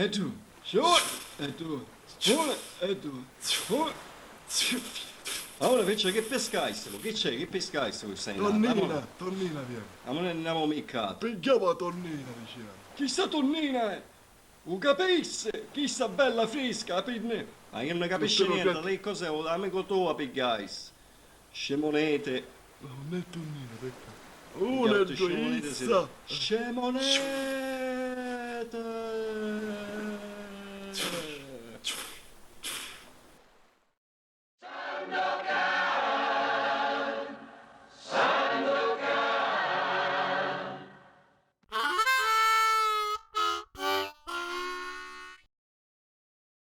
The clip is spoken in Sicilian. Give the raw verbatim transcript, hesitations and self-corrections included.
E tu, sciu, e tu, sciu, e tu, sciu. Allora, invece, chi piscaissimu? Chi c'è? Chi piscaissimu questa notte? Tonnina, tonnina, vieni. Ma non andiamo mica. Pigghiamo la tonnina, diceva. Chi sta tonnina è? U capissi? Chi sta bella frisca, la pinne. Ma io non capisco niente, lei cos'è? L'amico tuo, piggais. Scimunete. Ma non è tonnina, pecca. Una è scimunete. Scimunete.